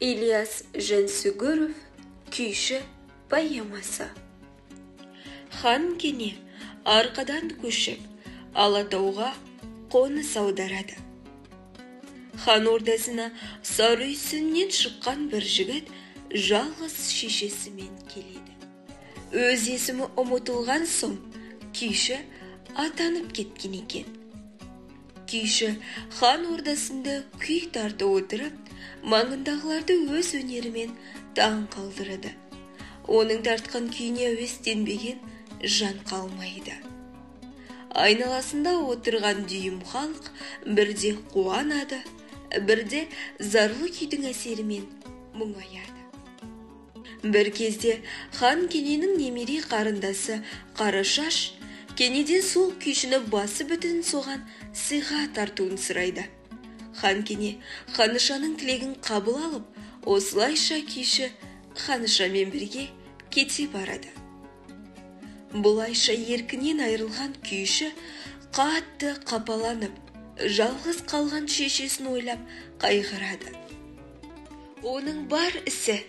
Ильяс Жансүгіров «Күйші» поэмасы. Хан Кене арқадан көшіп, Алатауға қоныс аударады. Хан ордасына Сарыүйсіннен шыққан бір жігіт жалғыз шешесімен келеді. Өз есімі ұмытылған соң күйші атанып кеткен екен. Күйші хан ордасында күй тартып отырып, маңындағыларды өз өнерімен таң қалдырады. Оның тартқан күйіне әуестенбеген жан қалмайды. Айналасында отырған дүйім халық бірде қуанады, бірде зарлы күйдің әсерімен мұңаяды. Бір кезде хан Кененің немере қарындасы Қарашаш Кенеден сол күйшіні басы бүтін соған сыйға тартуын сұрайды. Хан Кене Ханышаның тілегін қабыл алып, осылайша күйші Ханышамен бірге кете барады. Бұлайша еркінен айырылған күйші қатты қапаланып, жалғыз қалған шешесін ойлап қайғырады. Оның бар ісі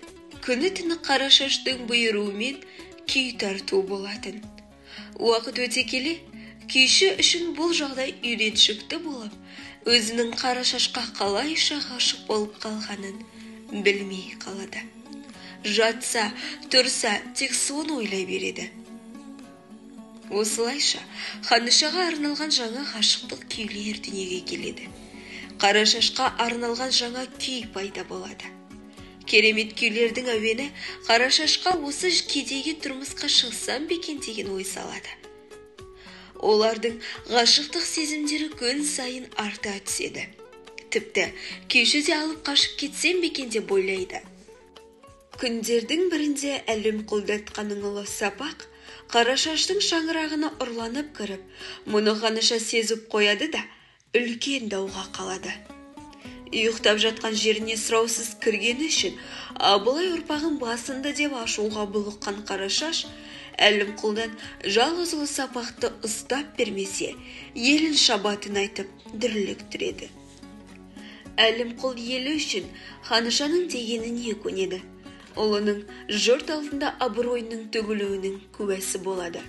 күні-түні Қарашаштың бұйыруымен күй тарту болатын. Уақыт өте келе, күйші үшін бұл жағдай үйреншікті болып, өзінің Қарашашқа қалайша ғашық болып қалғанын білмей қалады. Жатса, тұрса, тек соны ойлай береді. Осылайша Ханышаға арналған жаңа ғашықтық күйлер дүниеге келеді. Қарашашқа арналған жаңа күй пайда болады. Керемет күйлердің әуені Қарашашқа осы кедейге тұрмысқа шықсам ба екен деген ой салады. Олардың ғашықтық сезімдері күн сайын арта түседі. Тіпті күйші де алып қашып кетсем бе екен деп ойлайды. Күндердің бірінде Әлімқұл датқаның ұлы Сапақ Қарашаштың шаңырағына ұрланып кіріп, мұны Ханыша сезіп қояды да үлкен дауға қалады. Ұйықтап жатқан жеріне сұраусыз кіргені үшін Абылай ұрпағын басынды деп ашуға булыққан Қарашаш Әлімқұлдан жалғыз ұлы Сапақты ұстап бермесе, елін шабатын айтып дүрліктіреді. Әлімқұл елі үшін Ханышаның дегеніне көнеді. Ұлының жұрт алдында абыройының төгілуінің куәсі болады.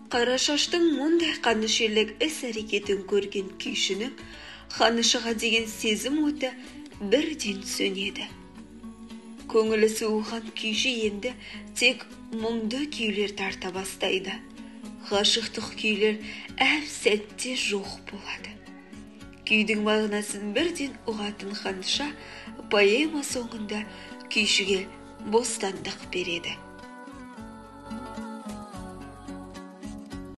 Қарашаштың мұндай қанішерлік іс-әрекетін көрген күйшінің Ханышаға деген сезім оты бірден сөнеді. Көңілі суыған күйші енді тек мұңды күйлер тарта бастайды. Ғашықтық күйлер әп сәтте жоқ болады. Күйдің мағынасын бірден ұғатын Ханыша поэма соңында күйшіге бостандық береді.